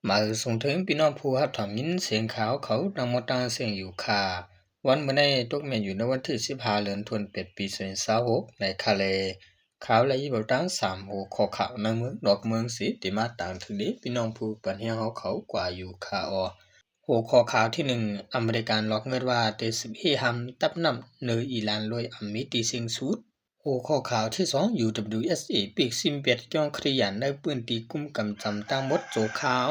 ມາສົ່ງເຖິງພີ່ນ້ອງຜູ້ຮັບຖອມຍິນສຽງຂ່າວເຂົາທັງໝົດທັງສຽງຢູ່ຄ່າ. ວັນມື້ໃນຕົກແມ່ນຢູ່ໃນວັນທີສິບຫ້າ ເດືອນທວນແປດ ປີສອງພັນຊາວຫົກ ໃນຄ່າແລ. ຂ່າວລະອີບເອົາຕັ້ງສາມຫົວຂໍ້ຂ່າວໃນເມືອງນອກເມືອງສີ ທີ່ມາຕາງເຖິງດີພີ່ນ້ອງຜູ້ປັນແຮງເຮົາເຂົາກວ່າຢູ່ຄ່າອໍ. ຫົວຂໍ້ຂ່າວທີໜຶ່ງ ອາເມລິກັນຫຼອກເງິນວ່າເຕສິບເຮຮາມຕັບນ້ຳເໜືອອີຣານໂດຍອຳມີຕີເສັງສຸດ. ຫົວຂໍ້ຂ່າວທີສອງ UWSA ປິກຊິມແບດກ່ຽວຄະລິຍານໃນພື້ນທີ່ກຸມກຳຈຳຕັ້ງໝົດຊົ່ວຄາວ.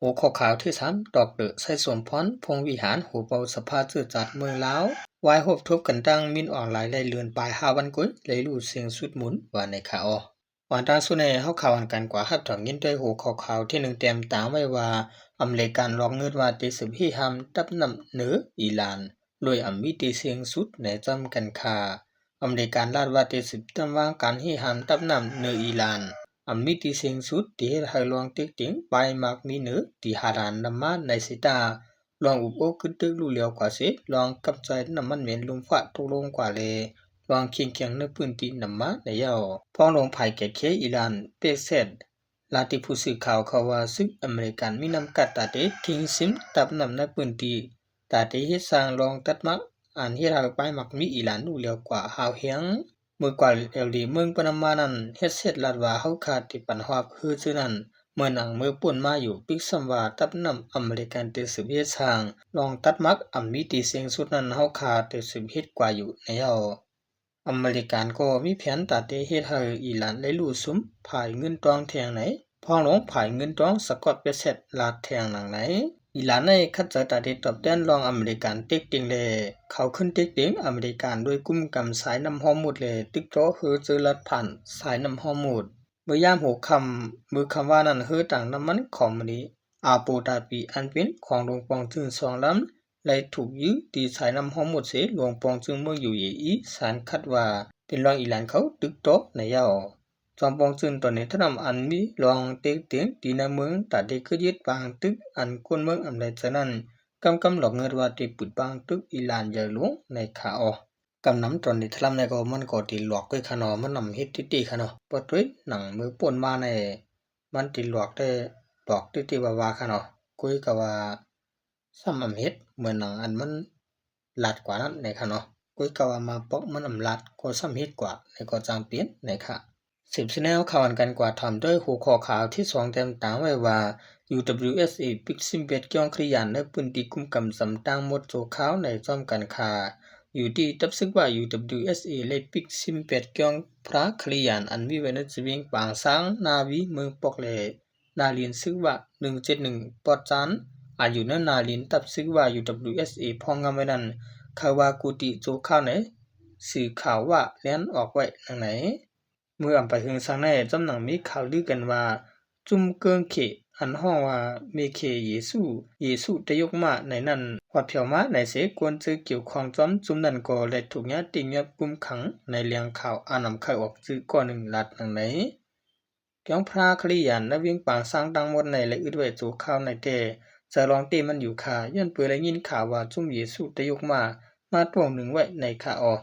ຫົວຂໍ້ຂ່າວທີສາມ ດອກເຕີ ໄຊສົມພອນ ພົງວິຫານ ຫົວເປົ່າສະພາເຊື້ອຊາດເມືອງລາວ ຫວາຍຮົບທົບກັນຕັ້ງມິນອອນລາຍໄດ້ເລື່ອນປາຍຫ້າວັນກົຍ ໄດ້ຮູ້ເສັງສຸດໝູນ ວ່າໃນຂ່າວ. ອອນຕາງສຸດໃນເຮົາຂ່າວອັນກັນກວ່າຮັບຖອມຍິນດ້ວຍຫົວຂໍ້ຂ່າວທີໜຶ່ງ ແຕ້ມຕາງໄວ້ວ່າ ອາເມລິກັນຫຼອກເງິນວ່າເຕສິບເຮຮາມຕັບນ້ຳເໜືອອີຣານ ໂດຍອຳມີຕີເສັງສຸດໃນຈ້ອມກັນຄ່າ. ອາເມລິກັນລາດວ່າເຕສິບຕຳວາງການເຮຮາມຕັບນ້ຳເໜືອອີຣານ ອຳມີຕີເສັງສຸດທີ່ເຮັດໃຫ້ລອງເຕັກເຕັງປາຍໝາກມີເໜືອທີ່ຫາດານນຳມາໃນເຊຕາ ລອງອຸບໂອກຶດຕຶກລູກຫຼຽວກວ່າເສ ລອງກັບໃຈນ້ຳມັນເໝັນລົມຟ້າຕົກລົງກວ່າແລ ລອງຂຽງຂຽງໃນພື້ນທີ່ນຳມາໃນເຍົາ. ພອງຫຼວງຝ່າຍແກະເຄອີຣານ ເປກແຊດ ລາດຕິຜູ້ສື່ຂ່າວເຂົາວ່າ ຊຶກອາເມລິກັນມີນ້ຳກັດຕາເຕທິງຊິມຕັບນ້ຳໃນພື້ນທີ່ ຕາເຕເຮັດສ້າງລອງຕັດໝາກ ອັນເຮັດໃຫ້ປາຍໝາກມີອີຣານລູກຫຼຽວກວ່າຫ້າວແຮງ. ເມື່ອກວ່າແອວລີເມືອງປະນຳມານັ້ນ ເຮັດເສັດລາດວ່າເຮົາຄາດທີ່ປັນຮອບຄືຊື່ນັ້ນ ເມື່ອໜັງເມື່ອປົນມາຢູ່ ປິກຊ້ຳວ່າຕັບນ້ຳອາເມລິກັນເຕສືບເຮັດສ້າງລອງຕັດໝາກອຳມີຕີເສັງສຸດນັ້ນ ເຮົາຄາເຕສືບເຮັດກວ່າຢູ່ແລ້ວ. ອາເມລິກັນກໍມີແຜນຕາເຕເຮັດໃຫ້ອີຣານໄດ້ຮູ້ຊຸມຜາຍເງິນຕອງແທ່ງໃນ ພອງຫຼວງຜາຍເງິນຕອງສະກອດເປັດເຊັດລາດແທ່ງໜັງໃນ ອີຣານໃນຂັດໃຈຕາເຕຕອບແທນລອງອາເມລິກັນເຕັກເຕັງແລ ເຂົາຂຶ້ນເຕັກເຕັງອາເມລິກັນດ້ວຍກຸມກຳສາຍນ້ຳຮອຣມຸດ ແລ ຕຶກຕໍ່ເຮີເຈີລັດຜ່ານສາຍນ້ຳຮອຣມຸດ. ເມື່ອຍາມຫົວຄ່ຳ ມື້ຄ່ຳວານນັ້ນ ເຮືອຖັງນ້ຳມັນຂອງມະນີອາບູດາບີ ອັນເປັນຂອງຫຼວງປອງຈືນສອງລຳ ໄດ້ຖືກຢື້ຕີສາຍນ້ຳຮອຣມຸດເສ ຫຼວງປອງຈືນເມືອງຢູເອອີ ສານຂັດວ່າເປັນລອງອີຣານເຂົາຕຶກຕໍ່ໃນເຍົາ. ຈອມປອງຈືນຕອນນີ້ ທະນຳອັນມີລອງເຕັກເຕັງຕີໃນເມືອງ ຕາເຕຄືຍຶດບາງຕຶກ ອັນຄົນເມືອງອຳໄລໃຈນັ້ນ ກຳກຳຫຼອກເງິນວ່າເຕປືດບາງຕຶກອີຣານໃຫຍ່ຫຼວງໃນຂາອອກ. ກຳນຳຕອນນີ້ທະລຳໃນກໍມັນກໍຕິຫຼອກດ້ວຍຂະເນາະ ມັນນຳເຮັດຕິຕິຂະເນາະ ບໍ່ຕົວໜັງເມື່ອປົນມາໃນ ມັນຕິຫຼອກແຕ່ຫຼອກຕິຕິວ່າໆຂະເນາະ ກຸ້ຍກະວ່າຊ້ຳອຳເຮັດເໝືອນໜັງອັນມັນລາດກວ່ານັ້ນໃນຂະເນາະ ກຸ້ຍກະວ່າມາປອກມັນອຳລາດກໍຊ້ຳເຮັດກວ່າໃນກໍຈັ່ງເປັນໃນຂະ. ສິບຊະແນວຂ່າວອັນກັນກວ່າຖາມດ້ວຍຫົວຂໍ້ຂ່າວທີສອງແຕ້ມຕາງໄວ້ວ່າ UWSA ປິກຊິມເວັດກ່ຽວຄະລິຍານໃນພື້ນທີ່ກຸມກຳສຳຕາງໝົດຊົ່ວຄາວໃນຈ້ອມກັນຄ່າ ຢູ່ທີ່ຕັບຊຶກວ່າ UWSA ໄດ້ປິກຊິມແປດກ່ຽວພຣາຄະລິຍານ ອັນມີໄວ້ໃນຊະເວັງປາງຊ້າງ ນາວີ ເມືອງປອກ ແລະ ນາລິນຊຶກວ່າ ໜຶ່ງເຈັດໜຶ່ງ ປອດຈານ ອັນຢູ່ໃນນາລິນຕັບຊຶກວ່າ UWSA ພ້ອງງາມໄວ້ນັ້ນ ເຂົາວ່າກຸຕິໂຈຄາວໃນສື່ຂ່າວວ່າແລ່ນອອກໄວ້ໜັງໃນ. ເມື່ອອຳໄປເຮືອງຊາງໃນ ຈຳໜັງມີຂ່າວລືກັນວ່າ ຈຸ້ມເກີງເຂ ອັນຮ້ອງວ່າ ເມເຂເຢຊູ ເຢຊູຕະຍົກມາໃນນັ້ນ ຮອດແຜວມາໃນເສ ກວນຈື່ກ່ຽວຂ້ອງຈອມຈຸ້ມນັ້ນກໍໄດ້ຖືກຍາດຕິງຍັບກຸມຂັງໃນແຫຼ່ງຂ່າວອານຳໄຂ່ອອກຊື່ກ້ອນໜຶ່ງລາດໜັງໃນ ກ່ຽວພຣາຄະລິຍານໃນວຽງປາງຊ້າງທັງໝົດໃນໄດ້ອຶດໄວ້ຊົ່ວຄາວໃນແຕ່ ຈະລອງເຕະມັນຢູ່ຄ່າ ຍ້ອນເປີໄດ້ຍິນຂ່າວວ່າຈຸ້ມເຢຊູຕະຍົກມາ ມາໂຕ້ໜຶ່ງໄວ້ໃນຄ່າອອກ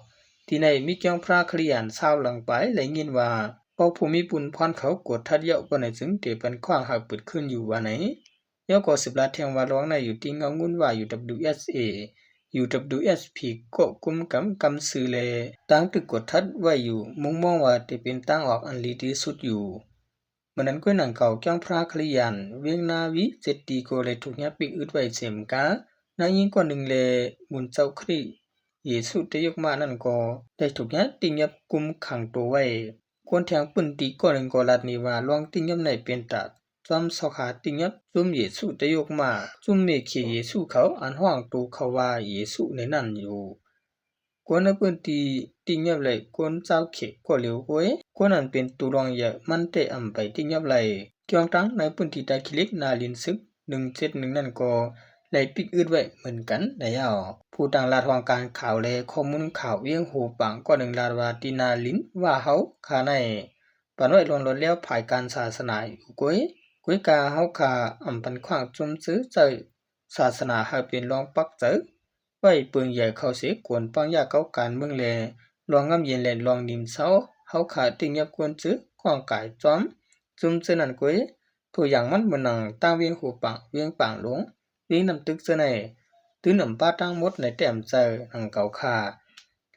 ທີ່ໃນມີກ່ຽວພຣາຄະລິຍານຊາວຫຼັງປາຍໄດ້ຍິນວ່າ ພວກຜູ້ມີບຸນພອນເຂົາກວດທັດເຍົາະ ກໍໃນຈຶ່ງເຕະປັນຂວ້າງໃຫ້ປຶດຂຶ້ນຢູ່ວ່າໃນ ເຍົາະກໍສືບລາດແທງວ່າລອງໃນຢູ່ທີ່ເງົາງຸ່ນວ່າ UWSA UWSP ກໍກຸມກຳກຳຊື່ແລ ຕ່າງຕຶກກວດທັດໄວ້ຢູ່ ມຸງມອງວ່າຈະເປັນທາງອອກອັນດີທີ່ສຸດຢູ່. ເມື່ອນັ້ນກ້ວຍໜັງເກົ່າ ແກ້ງພຣາຄະລິຍານ ວຽງນາວີ ເຈັດຕີ ກໍໄດ້ຖືກຍາດປິກອຶດໄວ້ເຊັ່ນກັນ ນາງຍິງກ້ອນໜຶ່ງ ແລະ ບຸນເຈົ້າຄຣິ ເຢຊູຕະຍົກມານັ້ນກໍໄດ້ຖືກຍາດຕິງຍັບກຸມຂັງໂຕໄວ້. ຄົນແທງປືນຕີກ້ອນໜຶ່ງກໍລາດນີ້ວ່າ ລອງຕິງຍັບໃນເປັນຕາ ຈອມຊອກຫາຕິງຍັບຈຸ້ມເຢຊູຕະຍົກມາ ຈຸ້ມເມເຂເຢຊູເຂົາ ອັນຮ້ອງໂຕເຂົາວ່າເຢຊູໃນນັ້ນຢູ່. ຄົນໃນພື້ນທີ່ຕິງຍັບໄດ້ຄົນຊາວເຂດກໍເຫຼວໂກຍ ຄົນນັ້ນເປັນໂຕລອງໃຫຍ່ ມັນແຕ່ອຳໄປຕິງຍັບໄດ້ ກ່ຽວກັນໃນພື້ນທີ່ຕາຂີ້ເຫຼັກ ນາລິນຊຶກ ໜຶ່ງເຈັດໜຶ່ງນັ້ນກໍໄດ້ປິກອຶດໄວ້ເໝືອນກັນແລ້ວ. ຜູ້ຕັ້ງລາດຫ້ອງການຂ່າວ ແລະ ຂໍ້ມູນຂ່າວວຽງຫູປາງ ກໍໜຶ່ງລາດວ່າ ທີ່ນາລິນວ່າເຮົາຂ້າໃນ ປານໄວ້ລວນລົດແລ້ວພາຍການສາສະໜາຢູ່ກ້ວຍ ກ້ວຍກາເຮົາຂ້າອຳພັນຂວ້າງຈຸ້ມຈື່ໃຈສາສະໜາໃຫ້ເປັນລອງປັກໃຈໄວ້ເປີງໃຫຍ່ເຂົາເສ ກວນປັງຢາເກົາການເມືອງແລ ລອງງາມເຢັນແລ ລອງນິມເຊົາ ເຮົາຂ້າຕິງຍັບກວນຈື່ກ້ອງກາຍຈອມຈຸ້ມຈື່ນັ້ນກ້ວຍ ໂຕຢ່າງມັນເໝືອນໜັງຕ່າງວຽງຫົວປາງ, ວຽງປາງຫຼວງ, ວຽງນ້ຳຕຶກເທື່ອໃນ, ຕື່ນອຳປາທັງໝົດໃນແຕ້ມໃຈໜັງເກົາຂາ,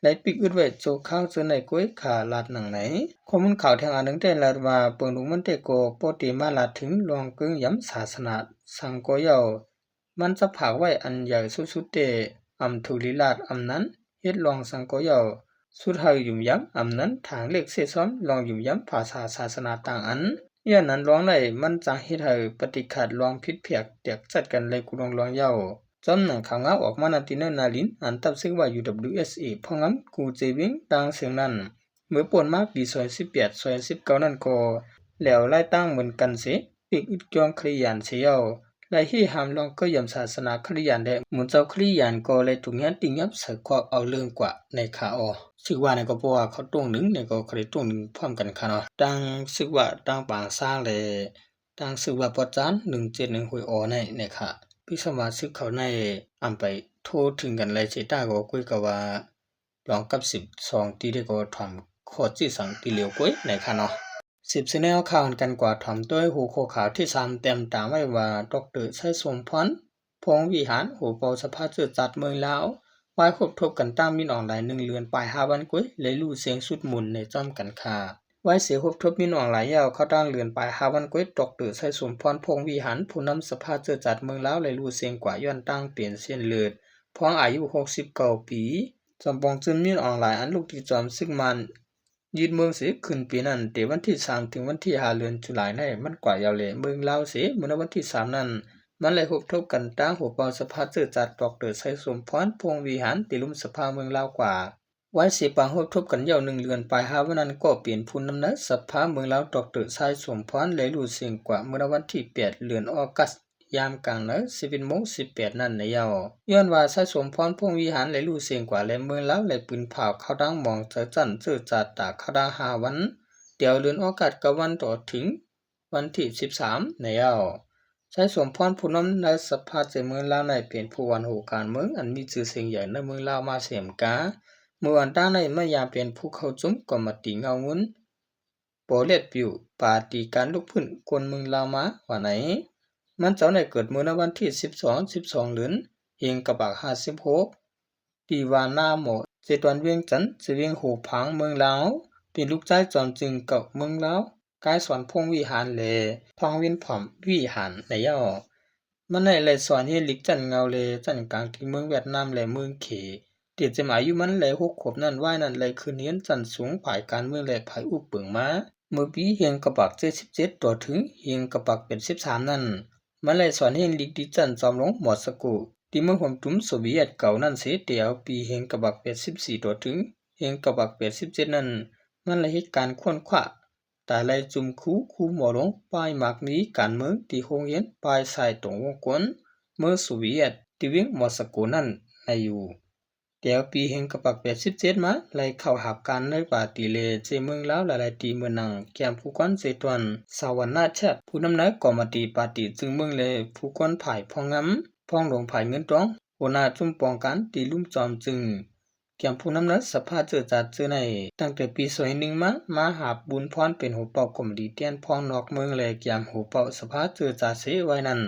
ແລະ ປິກອຶດໄວ້ຊົ່ວຄາວເທື່ອໃນກ້ວຍຂາລາດໜັງໃນ. ຂໍ້ມູນຂ່າວແທ່ງອັນໜຶ່ງໄດ້ລາດວ່າ ເບື້ອງລຸງມັນແຕ່ກໍບໍ່ໄດ້ມາລາດເຖິງລອງເກິ່ງຢຳສາສະໜາສັງກໍເຍົາ, ມັນຈະພາກໄວ້ອັນໃຫຍ່ສຸດໆແຕ່ອຳທຸລິລາດອຳນັ້ນ ເຮັດລອງສັງກໍເຍົາ ສຸດເຮົາຫຍຸ້ມຢຳອຳນັ້ນ ທາງເລກເສຍຊ້ອມລອງຫຍຸ້ມຢຳພາສາສາສະໜາຕ່າງອັນ. ຍ້ອນນັ້ນລອງໃດມັນຈະເຮັດໃຫ້ປະຕິຄາດລອງຜິດພຽກແຕກຈັດກັນແລະກຸລວງລອງເຍົາ ຈອມໜັງຂາວງາວອອກມານຳຕີນເນີນາລິນ ອັນຕັບຊຶກວ່າ UWSA ພວກງຳກູເຈວິງຕ່າງເຊິ່ງນັ້ນ ເມື່ອປ່ນມາປີສອງພັນສິບແປດ ສອງພັນສິບເກົ້ານັ້ນກໍແລ້ວລາຍຕ່າງເໝືອນກັນເສ ປີກອຶດກ່ຽວຄະລິຍານເສເຍົາ ແລະ ຮີ້ຫ້າມລອງເກີ້ຢຳສາສະໜາຄະລິຍານ ແລະ ໝູ່ເຈົ້າຄະລິຍານກໍໄດ້ຖືກຍາດຕິງຍັບໃສ່ຄອກເອົາເລື່ອງກວ່າໃນຂາອອກ. ຊຶກວ່ານີ້ກໍເພາະວ່າເຂົາຕົງໜຶ່ງນີ້ກໍເຂົາໄດ້ຕົງໜຶ່ງພ້ອມກັນຂະເນາະ ທັງຊຶກວ່າ ທັງປາງຊ້າງ ແລະ ຕັ້ງຊື່ວ່າປອດຈານ ໜຶ່ງເຈັດໜຶ່ງ ຫ້ວຍອໍໃນ ໃນຂະ ພິກສະມາຊຶກເຂົາໃນອຳໄປໂທເຖິງກັນໄລເຊຕາກໍກຸຍກະວ່າ ລອງກັບສິບສອງຕີໄດ້ກໍຖອມຂໍ້ຈີ່ສັງຕີຫຼຽວກົຍໃນຂະເນາະ. ສິບຊະແນວຂ່າວກັນກວ່າຖອມດ້ວຍຫົວຂໍ້ຂ່າວທີສາມ ແຕ້ມຕາໄວ້ວ່າ ດອກເຕີ ໄຊສົມພອນ ພົງວິຫານ ຫົວເປົ່າສະພາເຈີຈັດເມືອງລາວ ໄວ້ຮົບທົບກັນຕັ້ງມິນອອນລາຍໜຶ່ງເດືອນປາຍຫ້າວັນກົຍ ແລະ ຮູ້ເສັງຊຸດມຸນໃນຈ້ອມກັນຄ່າ. ໄວ້ເສຮົບທົບມິນອອນລາຍແລ້ວ ເຂົ້າຕັ້ງເດືອນປາຍຫ້າວັນກົຍ ດອກເຕີ ໄຊສົມພອນ ພົງວິຫານ ຜູ້ນຳສະພາເຈີຈັດເມືອງລາວ ໄດ້ຮູ້ເສັງກວ່າຍ້ອນຕັ້ງເປັນເສັ້ນເລືອດ ພອງອາຍຸຫົກສິບເກົ້າປີ ຈອມປອງຈືນມິນອອນລາຍ ອັນລູກຕິດຈອມຊຶກມານ ຍຶດເມືອງເສຂຶ້ນປີນັ້ນ ແຕ່ວັນທີສາມ ເຖິງວັນທີຫ້າ ເດືອນຈຸລາຍໃນ ມັນກວ່າຍາວແລເມືອງລາວເສ ມື້ໃນວັນທີສາມນັ້ນ ມັນໄດ້ຮົບທົບກັນຕາງຫົວເປົ່າສະພາເຈີຈັດ ດອກເຕີ ໄຊສົມພອນ ພົງວິຫານ ທີ່ລຸ່ມສະພາເມືອງລາວກວ່າ. ໄວ້ເສປາງຮົບທົບກັນຍາວໜຶ່ງເດືອນປາຍຫ້າວັນນັ້ນ ກໍເປັນຜູ້ນຳໃນສະພາເມືອງລາວ ດອກເຕີ ໄຊສົມພອນ ໄດ້ຮູ້ເສັງກວ່າ ມື້ໃນວັນທີແປດ ເດືອນອອກັດ ຍາມກາງໃນ ສິບເອັດໂມງສິບແປດນາທີນັ້ນແລ້ວ ຍ້ອນວ່າ ໄຊສົມພອນ ພົງວິຫານ ໄດ້ຮູ້ເສັງກວ່າ ແລເມືອງລາວ ໄດ້ປືນຜາວເຂົ້າທາງໝອງເຈີຈັນເຈີຈັດຕາເຂົ້າທາງຫ້າວັນ ແຕ່ວເດືອນອອກັດ ເກົ້າວັນຕໍ່ເຖິງວັນທີສິບສາມແລ້ວ. ໄຊສົມພອນ ຜູ້ນຳໃນສະພາເຈີເມືອງລາວໃນ ເປັນຜູ້ອ່ອນຮູ້ການເມືອງ ອັນມີຊື່ສຽງໃຫຍ່ໃນເມືອງລາວມາແຊມກາ ເມື່ອອອນຕາໃນມາຢາມເປັນຜູ້ເຂົ້າຈຸມກອມມະຕິເງົາງຸນ ໂປເລັດບິວ ປາຕີການລຸກຟື້ນຄົນເມືອງລາວມາວ່າໃນ ມັນເຈົ້າໄດ້ເກີດມື້ໃນວັນທີສິບສອງ ສິບສອງເດືອນ ເຮງກະບັກຫ້າສິບຫົກ ທີ່ວ່ານາໝໍ ເຊຕວນວຽງຈັນ ເຊວຽງໂຮພາງເມືອງລາວ ເປັນລູກຊາຍຈອມຈຶ່ງເກົ່າເມືອງລາວ ກາຍສອນພົງວິຫານ ແລະ ທອງວິນຜອມວິຫານໃນເຍົາ ມັນໄດ້ສອນຮຽນລິກຊັ້ນເງົາ ແລະ ຊັ້ນກາງທີ່ເມືອງຫວຽດນາມ ແລະ ເມືອງເຂ ແຕ່ເຕັມອາຍຸມັນໄດ້ຫົກຂວບນັ້ນ ວາຍນັ້ນໄດ້ຂຶ້ນຮຽນຊັ້ນສູງຝ່າຍການເມືອງ ແລະ ຝ່າຍອຸເປິງມາ ເມື່ອປີເຮງກະບັກເຈັດສິບເຈັດ ຕໍ່ເຖິງເຮງກະບັກແປດສິບສາມນັ້ນ ມັນໄດ້ສອນຮຽນລິກດິກຊັ້ນຈອມລົງ ມອສໂກ ທີ່ເມືອງໂຮມຕຸມໂຊວຽດເກົ່ານັ້ນເສ ແຕ່ເອົາປີເຮງກະບັກແປດສິບສີ່ ຕໍ່ເຖິງເຮງກະບັກແປດສິບເຈັດນັ້ນ ມັນໄດ້ເຮັດການຄົ້ນຄວ້າ ຕາໄລ່ຈຸ່ມຄູ ຄູໝໍລົງ ປ້າຍໝາກມີການເມືອງ ທີ່ໂຮງຮຽນປ້າຍຊາຍຕົງວົງກົນ ເມືອງໂຊວຽດ ທີ່ວຽງມອສໂກນັ້ນໃນຢູ່ ແຕ່ເອົາປີເຮງກະບັກແປດສິບເຈັດມາ ໄລ່ເຂົ້າຮັບການໃນປາຕີ ແລະ ເຈເມືອງລາວຫຼາຍໆ ທີ່ເມືອງໜັງ ແກ້ມພູຄອນ ເຊຕວນ ສາວະນາແຊດ ຜູ້ນຳໃນກອມມະຕິປາຕີຈຶ່ງເມືອງ ແລະ ຜູ້ຄວນຝ່າຍພອງງຳ ພອງຫຼວງຝ່າຍເງິນຕອງ ຫົວໜ້າຈຸ້ມປ້ອງກັນ ທີ່ລຸ່ມຈອມຈຶ່ງ ກຽມຜູ້ນຳໃນສະພາເຈີຈັດເຈີໃນ ຕັ້ງແຕ່ປີສອງພັນໜຶ່ງມາ ມາຮັບບຸນພອນເປັນຫົວເປົ່າກອມມະຕິແຕ່ນພອງນອກເມືອງ ແລະ ກຽມຫົວເປົ່າສະພາເຈີຈັດເສໄວ້ນັ້ນ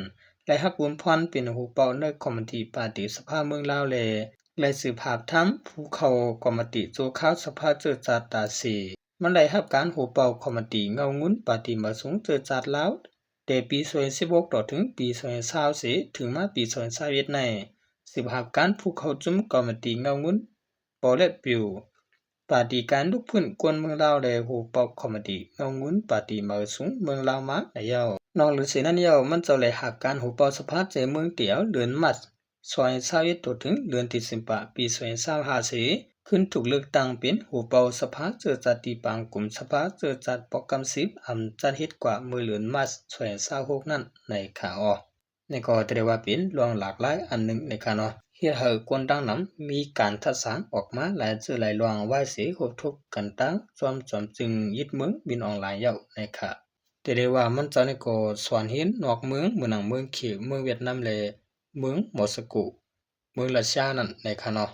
ໄດ້ຮັບບຸນພອນເປັນຫົວເປົ່າໃນກອມມະຕິປາຕີສະພາເມືອງລາວ ແລະ ໄດ້ສືບຫາບທຳຜູ້ເຂົ້າກອມມະຕິຊົ່ວຄາວສະພາເຈີຈັດຕາເສ ມັນໄດ້ຮັບການຫົວເປົ່າກອມມະຕິເງົາງຸນປາຕີມາສູງເຈີຈັດລາວ ແຕ່ປີສອງພັນສິບຫົກຕໍ່ເຖິງປີສອງພັນຊາວເສ ເຖິງມາປີສອງພັນຊາວເອັດໃນ ສືບຮັບການຜູ້ເຂົ້າຈຸ້ມກອມມະຕິເງົາງຸນ ໂປເລັດບິວ ປາຕີການລຸກຟື້ນຄົນເມືອງລາວ ແລະ ຫົວເປົ່າຄອມມະຕິເງົາງຸນປາຕີມາສູງເມືອງລາວມາແລ້ວ. ນອກເໜືອເສຍນັ້ນແລ້ວ ມັນເຈົ້າໄດ້ຮັບການຫົວເປົ່າສະພາເຈເມືອງແຕ່ວເດືອນມາດ ສອງພັນຊາວເອັດ ຕໍ່ເຖິງເດືອນດິເຊັມບາ ປີສອງພັນຊາວຫ້າເສ ຂຶ້ນຖືກເລືອກຕັ້ງເປັນຫົວເປົ່າສະພາເຈີຈັດທີ່ປາງກຸມສະພາເຈີຈັດປອກກຳສິບ ອຳຈັດເຮັດກວ່າເມື່ອເດືອນມາດ ສອງພັນຊາວຫົກນັ້ນໃນຂາອອກ. ນີ້ກໍຖືໄດ້ວ່າເປັນເລື່ອງຫຼາກຫຼາຍອັນໜຶ່ງໃນຂະເນາະ ເຮັດໃຫ້ຄົນຕ່າງນຳມີການທັດສາງອອກມາຫຼາຍເທື່ອຫຼາຍລອງ ໄວ້ເສຮົບທົບກັນຕັ້ງຈອມ ຈອມຈຶ່ງຍຶດເມືອງມິນອອງລາຍເຍົາໃນຂະ ແຕ່ໄດ້ວ່າມັນເຈົ້ານີ້ກໍສອນຮຽນນອກເມືອງ ເມືອງໜັງເມືອງເຂ ເມືອງຫວຽດນາມ ແລະ ເມືອງມອສໂກ ເມືອງຣັດເຊຍນັ້ນໃນຂະເນາະ.